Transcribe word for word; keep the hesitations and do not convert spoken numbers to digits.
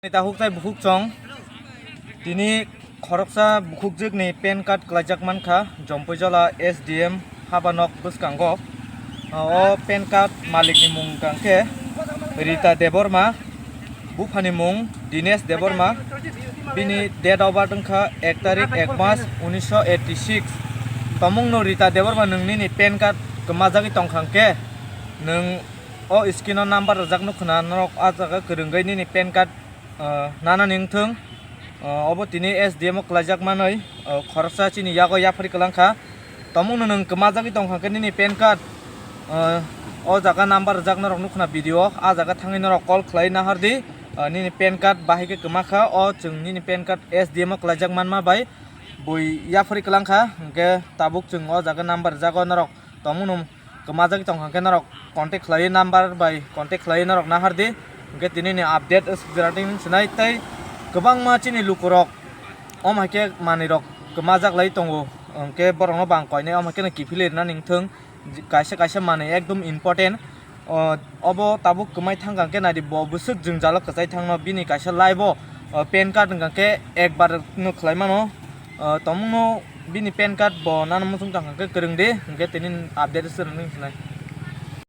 Tahuk tai bukhuk chong. Tini khoroksa bukhukjwkni pan card kwlaijak mankha, Jompuijala S D M habanok bwskango. O pan card malikni mung hwnkha khe Rita Debbarma, buphani mung Dinesh Debbarma. Bini date of birth wngkha ek tarik ek mas unisho eighty six. Tomungno Rita Debbarma, nwng nini pan card kwmajagwi tongkha hwnkhe, nwng o screen o number rijak nukho na, norok a jaga kwrwngwi nini pan card, ah, nanani wngthung. Ah, obo tini S D M o kwlaijak manwi, ah, khoroksa chini yago yaphari kwlangkha. Tomungno nwng kwmajagwi tongkha khe nini pan card, ah, o jaga number rijak norok nukho na video o, a jaga thangwi norok call khlai nahardi. Ah, nini pan card bahai khe kwmakha, o chwng nini pan card S D M o kwlaijak manma bai bui yaphari kwlangkha, hwnkhe tabuk chwng o jaga number rijak o norok tomungno kwmajagwi tongkha khe norok contact khlaiwi number bai contact khlaiwi norok nahardi. Hwnkhe tinini update swkjwrating sinai tei kwbangma chini lukurok omo hai khe manwirok kwmajak lai tongo, hwnkhe borokno bang koinai omo hai kheno kiphilwi rwna nangthung. Kaisa kaisa manwi ekdom important. O, obo tabuk kwmai thangkha khe naidi, bo bwswk jwngjalo kwchai thangno, bini kaisa live o, o, pan card wngkha khe ekbar no khlai mano. O, tomungno bini pan card bo nano muchung tangkha khe kwrwng di, hwnkhe tini update se rwngwi sinai.